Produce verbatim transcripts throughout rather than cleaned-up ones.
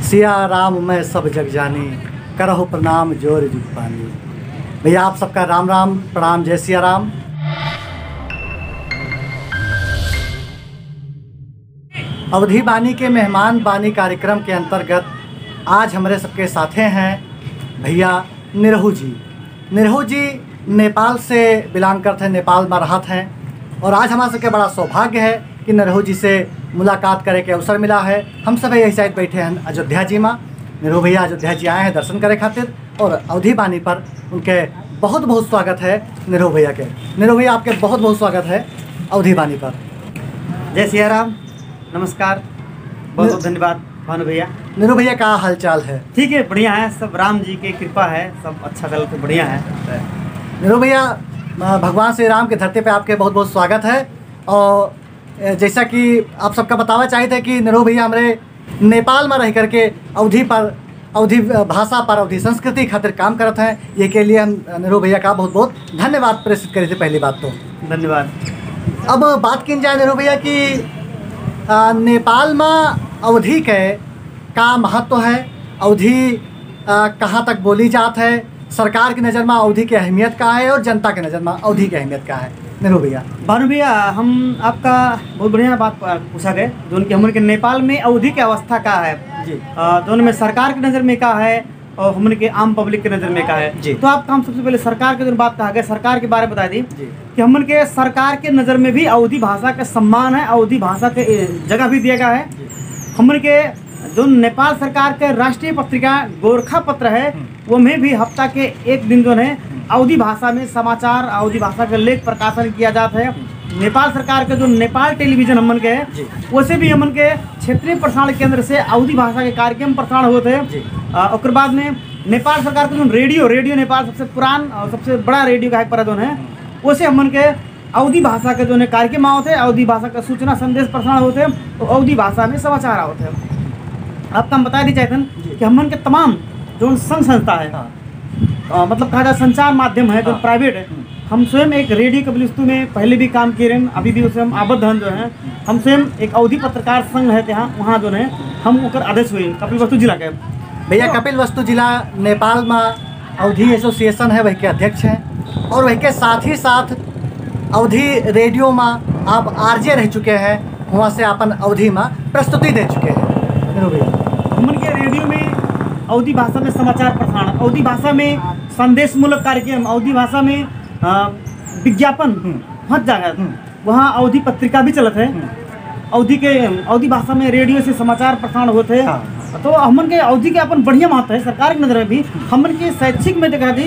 सिया राम मैं सब जग जानी, करहु प्रणाम जोर जुग पानी। भैया, आप सबका राम राम, प्रणाम, जय सिया राम। अवधी बानी के मेहमान बानी कार्यक्रम के अंतर्गत आज हमरे सबके साथे हैं भैया निरहू जी। निरहू जी नेपाल से belong करत हैं, नेपाल मा रहत हैं, और आज हमार सबके बड़ा सौभाग्य है कि निरहू जी से मुलाकात करे के अवसर मिला है। हम सब यही साइड बैठे हैं अयोध्या जी मा। निरहू भैया अयोध्या जी आए हैं दर्शन करे खातिर, और अवधी बानी पर उनके बहुत बहुत स्वागत है निरहू भैया के। निरहू भैया, आपके बहुत बहुत स्वागत है अवधी बानी पर। जय सिया राम, नमस्कार, बहुत बहुत नि- धन्यवाद भानु भैया। निरहू भैया, का हालचाल है? ठीक है, बढ़िया है, सब राम जी के कृपा है, सब अच्छा चलत है, बढ़िया है। निरहू भैया, अ, भगवान श्री राम के धरती पे आपके बहुत बहुत स्वागत है। और, अ, जैसा कि आप सबका बतावा चाहित है कि निरहू भैया हमरे नेपाल मा रह करके अवधी पर, अवधी, अ, भाषा पर, अवधी संस्कृति खातिर काम करत हैं, ये के लिए हम, अ, निरहू भैया का बहुत बहुत धन्यवाद प्रेषित करी थे, पहली बात तो। धन्यवाद। अब बात कीन जाए निरहू भैया कि, अ, नेपाल मा अवधी के का महत्व है, अवधी, अ, कहाँ तक बोली जात है, सरकार की नज़र मा अवधी की अहमियत का है और जनता की नज़र मा अवधी की अहमियत का है, निरहू भैया? भानु भैया, हम आपका बहुत बढ़िया बात प-, पूछा गए, जोन कि हमन के नेपाल में अवधी के अवस्था का है। जी। अ, जोन में सरकार की नज़र में का है और हमन के आम public के नज़र में का है। जी। तो आपका हम सबसे पहले सरकार के जोन बात कहा गया, सरकार के बारे में बता दी जी। कि हमन के सरकार के नज़र में भी अवधी भाषा का सम्मान है, अवधी भाषा के, ए, जगह भी दिया गया है। जी। हमन के जो नेपाल सरकार के राष्ट्रीय पत्रिका गोरखा पत्र है, हम्म। वो में भी हफ्ता के एक दिन जो है, हम्म। अवधी भाषा में समाचार, अवधी भाषा के लेख प्रकाशन किया जात है। हम्म। नेपाल सरकार के जो नेपाल टेलीविजन हमन के है, जी। वैसे भी हमन के क्षेत्रीय प्रसारण केंद्र से अवधी भाषा के कार्यक्रम प्रसारण होत है। जी। अ, ओकर बाद में नेपाल सरकार के जो रेडियो, रेडियो नेपाल सबसे पुरान और सबसे बड़ा रेडियो का एक पर जोन है, हम्म। वैसे हमन के अवधी भाषा के जोन है कार्यक्रम आवत है, अवधी भाषा का सूचना संदेश प्रसारण होत है, तो अवधी भाषा में समाचार आवत है। आपका हम बता दी चाहतन जी। कि हमन के तमाम जोन संघ संस्था है, हाँ। अ, मतलब कहा जाए संचार माध्यम है, जो हाँ। Private है, हम्म। हम स्वयं एक रेडियो कपिलवस्तु में पहले भी काम किए रहे, अभी भी उसे हम आबद्ध हन जो है, हम स्वयं एक अवधी पत्रकार संघ है, जहाँ, वहाँ जो है हम ओकर अध्यक्ष हुए कपिलवस्तु जिला के। भैया, तो कपिलवस्तु जिला नेपाल मा अवधी एसोसिएशन है, वही के अध्यक्ष हैं, और वही के साथ ही साथ अवधी रेडियो मा आप आरजे रह चुके हैं, वहाँ से अपन अवधी मा प्रस्तुति दे चुके हैं। निरहू भैया। हमन के रेडियो में अवधी भाषा में समाचार प्रसारण, अवधी भाषा में संदेशमूलक कार्यक्रम, अवधी भाषा में, अ, विज्ञापन हम्म। हर जगह। हम्म। वहाँ अवधी पत्रिका भी चलत है। हम्म। अवधी के, अवधी भाषा में रेडियो से समाचार प्रसारण होत है। हाँ। तो हमन के अवधी के अपन बढ़िया महत्व है सरकार की नज़र में भी। हम्म। हमन के शैक्षिक में देखा दी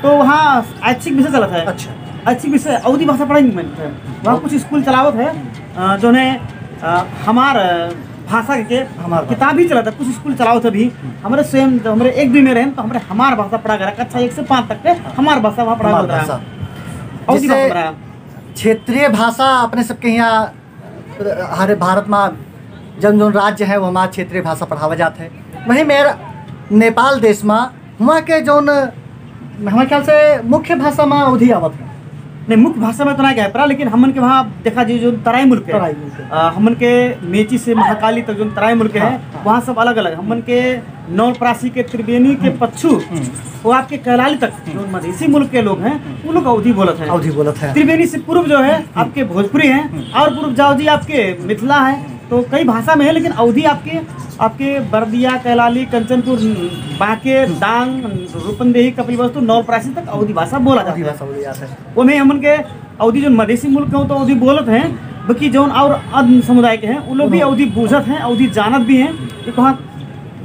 तो वहाँ ऐच्छिक विषय चलत है। अच्छा। ऐच्छिक विषय अवधी भाषा पढ़ाई में है। वहाँ कुछ स्कूल चलावत है, अ, जो है, अ, हमार, अ, भाषा के हमार भाषा। किताब ही चलत है, कुछ स्कूल चलावत है भी। हम्म। हमरे स्वयं जब हमरे एक दुई में रहेन तो हमरे हमार भाषा पढ़ा गया कक्षा एक से पाँच तक के हमार भाषा वहाँ पढ़ा हमार होता है। भाषा। अवधी जिससे भाषा पढ़ा। क्षेत्रीय भाषा अपने सबके यहाँ, अ, हरे भारत मा जौन जौन राज्य है, वो हमार क्षेत्रीय भाषा पढ़ावा जात है। वहीं मेर नेपाल देश मा, वहाँ के जौन, हमारे ख्याल से मुख्य भाषा मा अवधी आवत है। नहीं, मुख्य भाषा में तो ना कह पड़ा, लेकिन हमन के वहाँ देखा जी, जो तराई मुल्क है, तराई मुल्क है। अ, हमन के मेची से महाकाली तक जो तराई मुल्क है, हाँ, हाँ। वहाँ सब अलग-अलग। हमन के नवलपरासी के त्रिवेणी के हम्म। पच्छू, हम्म। वो आपके कैलाली तक, हम्म। जो मधेसी मुल्क के लोग हैं, हम्म। वो लोग अवधी बोलत हैं। अवधी बोलत हैं। त्रिवेणी से पूर्व जो है, हम्म। आपके भोजपुरी है, हम्म। और पूर्व जाओ जी, आपके मिथिला है। हम्म। तो कई भाषा में है, लेकिन अवधी आपके, आपके बरदिया, कैलाली, कंचनपुर, बांके, हम्म। डांग, रूपंदेही, कपिलवस्तु, नवलपरासी तक अवधी भाषा बोला जाता है। अवधी भाषा बोली जाता है। वो में हमन के अवधी जो मधेसी मुल्क के हो तो अवधी बोलत हैं, बाकी जौन और अन्य समुदाय के हैं, वो लोग भी हम्म। अवधी बूझत हैं, अवधी जानत भी हैं। एक वहाँ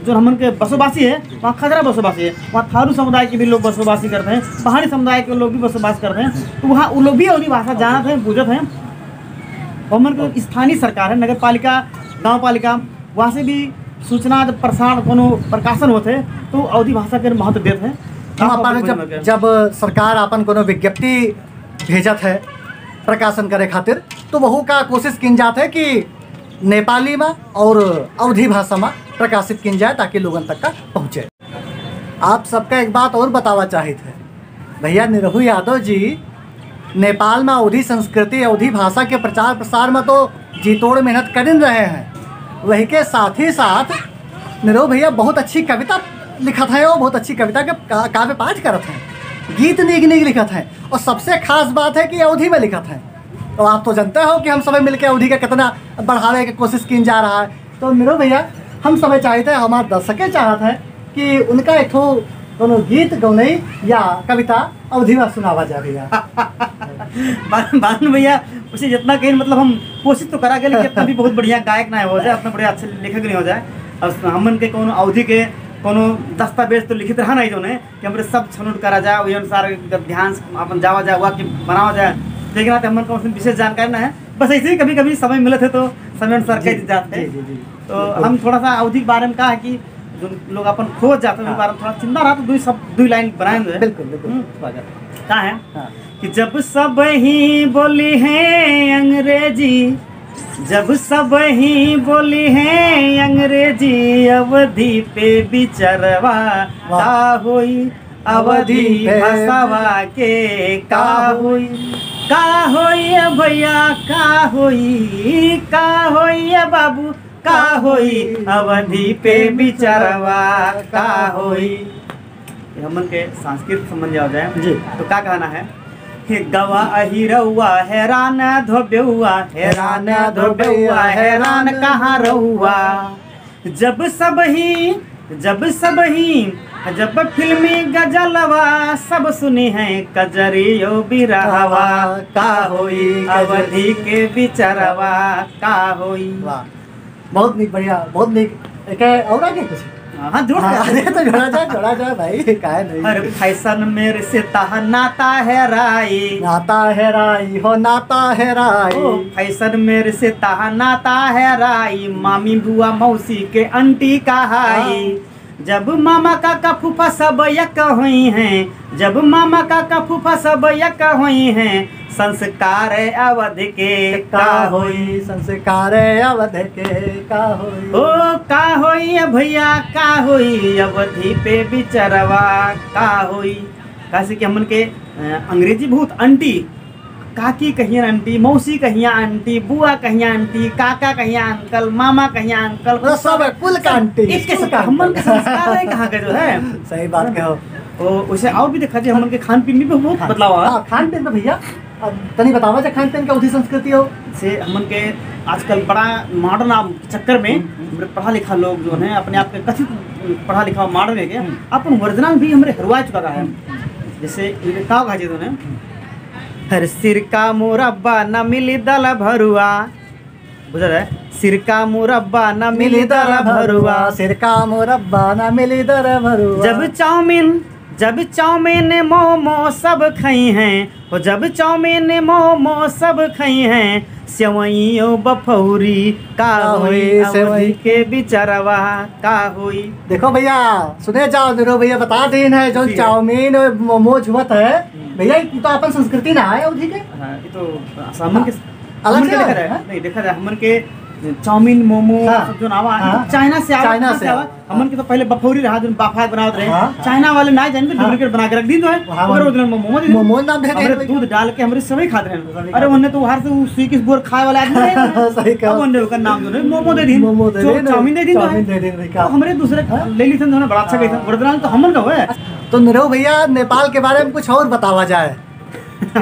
जो हमन के बसोबासी है, वहाँ खगरा बसोबासी है, वहाँ थारू समुदाय के भी लोग बसोबासी करते हैं, पहाड़ी समुदाय के लोग भी बसोबास करते हैं, तो वहाँ वो लोग भी अवधी भाषा जानत हैं, बूझत हैं। हमन के स्थानीय सरकार है, नगर पालिका, गाँव पालिका, वहाँ से भी सूचना जब प्रसारण कोनो प्रकाशन होत है, तो अवधी भाषा के महत्व देत हैं। वहाँ पर जब, जब सरकार आपन कोनो विज्ञप्ति भेजत है प्रकाशन करे खातिर, तो वहू का कोशिश किन जात है कि नेपाली मा और अवधी भाषा मा प्रकाशित किन जाए, ताकि लोगन तक का पहुँचे। आप सबका एक बात और बतावा चाहित है, भैया निरहू यादव जी नेपाल मा अवधी संस्कृति, अवधी भाषा के प्रचार प्रसार मा तो जी तोड़ मेहनत करिन रहे हैं, वही के साथ ही साथ निरहू भैया बहुत अच्छी कविता लिखत हैं और बहुत अच्छी कविता के का-, काव्य पाठ करत हैं, गीत नीक नीक लिखत हैं और सबसे खास बात है कि अवधी में लिखत हैं। तो आप तो जानते हो कि हम सबै मिलके अवधी का कितना बढ़ावे के कोशिश कीन जा रहा है। तो निरहू भैया, हम सबै चाहत है, हमार दर्शके चाहत है कि उनका एक ठो कोनो गीत गौनई या कविता अवधी में सुनावा जाए भैया। बान-, बान भैया, उसे जितना कहीं मतलब हम कोशिश तो करा गए, लेकिन इतना भी बहुत बढ़िया गायक ना हो जाए, इतना बढ़िया अच्छे लेखक नहीं हो जाए। और हमन के कोनो अवधी के कोनो दस्तावेज तो लिखित रहा नहीं, जो कि हमरे सब छनौट करा जाए, वही अनुसार जब ध्यान से अपन जावा जाए, वाक्य बनावा जाए, लेकिन आते हमन को उसमें विशेष जानकारी ना है। बस ऐसे ही कभी कभी समय मिलत है तो समय अनुसार जी, कह दी जात है। जी, जी, जी। तो बिल्कुल। हम थोड़ा सा अवधी के बारे में कहा है कि जो लोग अपन खोज जाते हैं, हाँ। उनके बारे में थोड़ा चिंता रहा तो दो शब्द, दो लाइन बनाए हुए। बिल्कुल, बिल्कुल। हम्म। स्वागत। का है हाँ। कि जब सब ही बोली है अंग्रेजी, जब सब ही बोली है अंग्रेजी, अवधी पे बिचरवा वाह। का होई, अवधी अवधी पे भाषावा के का का होई, का होई ए भैया, का होई, का होई ए बाबू, का होई, अवधी पे बिचरवा का होई। ये हमन के संस्कृत समझ जाओ जाए। जी। तो का कहना है? हे गवा अहिरौआ, हैरान धोबेउआ, हैरान धोबेउआ, हैरान कहाँ रहुआ। जब सब ही, जब सब ही, जब फिल्मी गजलवा, सब सुनी है कजरियो बिरहवा। का होई कजरी? अवधी के बिचरवा का होई। वाह, बहुत नीक, बढ़िया, बहुत नीक। एक और आगे कुछ? हाँ, हाँ, जोड़ हाँ, दे। अरे तो जोड़ा जाए, जोड़ा जाए भाई, काहे नहीं? अरे फैशन मेरे से तहा नाता है राई। नाता है राई, हो नाता है राई। ओ, फैशन मेरे से तहा नाता है राई, मामी बुआ मौसी के आंटी कहाई। हाँ। जब मामा काका फूफा सब एक होई हैं, जब मामा काका फूफा सब एक होई हैं, संस्कार अवध के का का होई? होई, संस्कार अवध के का होई? ओ का होई ए भैया, का होई? अवधी पे बिचरवा का होई? काहे से कि हमन के, अ, अंग्रेजी बहुत आंटी, काकी कहिया आंटी, मौसी कहिया आंटी, बुआ कहिया आंटी, काका कहिया अंकल, मामा कहिया अंकल, मतलब सब है, कुल का सब आंटी, एक के कुल साथ का हमन के आंटी। संस्कार है कहाँ के जो है। सही बात कहो। तो उसे और भी देखा जाए, हमन के खान पीन में भी बहुत हाँ, बदलाव है। हाँ, खान पीन में भैया, अब तनी बतावा जाए खान पीन का अवधी संस्कृति हो। से हमन के आजकल बड़ा modern चक्कर में हम्म, हम्म। हमरे पढ़ा लिखा लोग जो है अपने आप के कथित पढ़ा लिखा modern है के हम्म। अपन original भी हमरे हरवा चुका है। हम्म। जैसे ये का कहा जाए तो ने? हम्म। अरे सिरका मुरब्बा न मिली दल भरुआ, बुझा जाए? सिरका मुरब्बा न मिली मिली दल दल भरुआ। भरुआ, सिरका मुरब्बा न मिली दल भरुआ। जब चाउमीन, जब चाउमीन मोमो सब खई हैं, ओ जब चाउमीन मोमो सब खई हैं, सेवइयो बफौरी का का होई, होई, अवधी सेवई? के बिचरवा का होई। देखो भैया, सुने जाओ, निरहू भैया बता दीन है, जो जी। चाउमीन और मोमोज हुआ है, हम्म। भैया, ये तो अपन संस्कृति ना है अवधी के। हाँ, ये तो हमन के, अलग हमन के से देखा आवे, जाए, हाँ? नहीं, देखा जाए, हमन के चाउमीन, मोमो, हाँ। सब जो नावा है, हाँ। चाइना से आवा, चाइना कहाँ से से आवा? आवा? हमन के तो पहले बफौरी रहा, जो बाफा बनावत रहे। हाँ। चाइना वाले ना जाने, तो हाँ। Duplicate बना के रख दी तो है। हाँ, ओकरे हाँ। बदले में मोमो दे दी। मोमो नाम दे दे हमरे भाई। दूध डाल के हमरे सबै खात रहे। सबै अरे, खात। ओन्ने तो हर से उ स्विगी बोर खाए वाला आदमी रहे। सही कहा। अब ओन्ने ओकर नाम जो रहे, मोमो दे दी। मोमो दे चो-, दी ना। चाउमीन दे दी तो है। चाउमीन दे दी, भाई, का? तो हमरे दूसरे हाँ। ले ली थे, तो बड़ा अच्छा हाँ। कही थे। ओरिजिनल तो हमन का हुए। तो निरहू भैया, नेपाल के बारे में कुछ और बतावा जाए।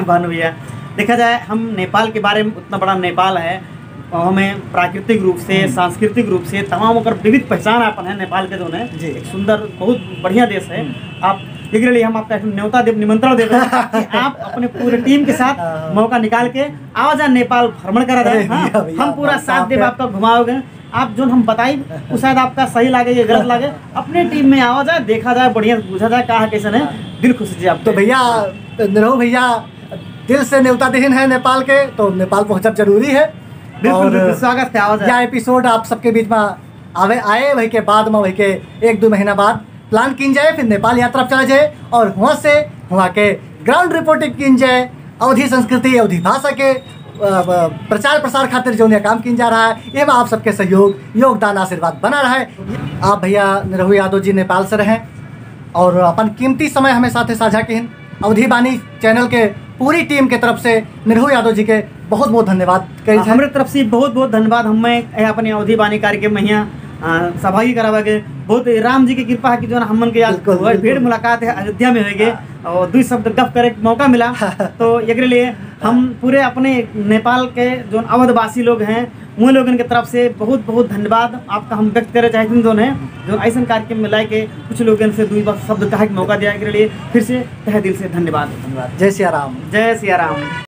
बानू भैया, देखा जाए, हम नेपाल के बारे में, उतना बड़ा नेपाल है, और हमें प्राकृतिक रूप से, हम्म। सांस्कृतिक रूप से तमाम ओकर विविध पहचान आपन है नेपाल के, जो है जी। एक सुंदर, बहुत बढ़िया देश है। हम्म। आप एकरे लिए हम आपका एक न्योता देब, निमंत्रण देब कि आप अपने पूरे टीम के साथ हाँ। मौका निकाल के आवा जाए, नेपाल भ्रमण करा जाए। अरे हाँ, भैया, भैया, हम पूरा आप साथ देब, आप आपका घुमाओगे। आप जोन हम बताई, वो शायद आपका सही लागे या गलत लागे, अपने टीम में आवा जाए, देखा जाए, बढ़िया से बूझा जाए, का है, कैसन है, हाँ। दिल खुश हो जाए आप। तो भैया, निरहू भैया, दिल से न्योता देहिन है नेपाल के, तो नेपाल पहुँचब जरूरी है। बिल्कुल, और बिल्कुल, स्वागत है, आवा जाए। यह episode आप सबके बीच में आवे, आए, वही के बाद में, वही के एक दो महीना बाद plan कीन जाए, फिर नेपाल यात्रा पर चला जाए और हुआ से हुआ के ground reporting कीन जाए, अवधी संस्कृति, अवधी भाषा के, अ, अ, प्रचार प्रसार खातिर जौन ये काम कीन जा रहा है, ये में आप सबके सहयोग, योगदान, आशीर्वाद बना रहा है। आप भैया निरहू यादव जी नेपाल से रहें और अपन कीमती समय हमें साथे साझा किहिन। अवधी बानी channel के पूरी टीम के तरफ से निरहू यादव जी के बहुत बहुत धन्यवाद कही हाँ, थे। हमरे तरफ से बहुत बहुत धन्यवाद। हमें ए अपने अवधी बानी कार्यक्रम में यहाँ अ, सौभागी करावे के। बहुत राम जी की कृपा है कि जौन हमन के आज बिल्कुल, हुआ भेंट बिल्कुल। मुलाकात है अयोध्या में होएगे हाँ। और दुई शब्द गप करे के मौका मिला। तो एकरे लिए हम हाँ। पूरे अपने नेपाल के जौन अवधवासी लोग हैं, उन लोगन के तरफ से बहुत बहुत धन्यवाद आपका हम व्यक्त करे चाहते हैं। जौन है, जौन ऐसन कार्यक्रम में लाए के कुछ लोगन से दुई बार शब्द कहे के मौका दिया, एकरे लिए फिर से तहे दिल से धन्यवाद। धन्यवाद। जय सिया राम। जय सिया राम।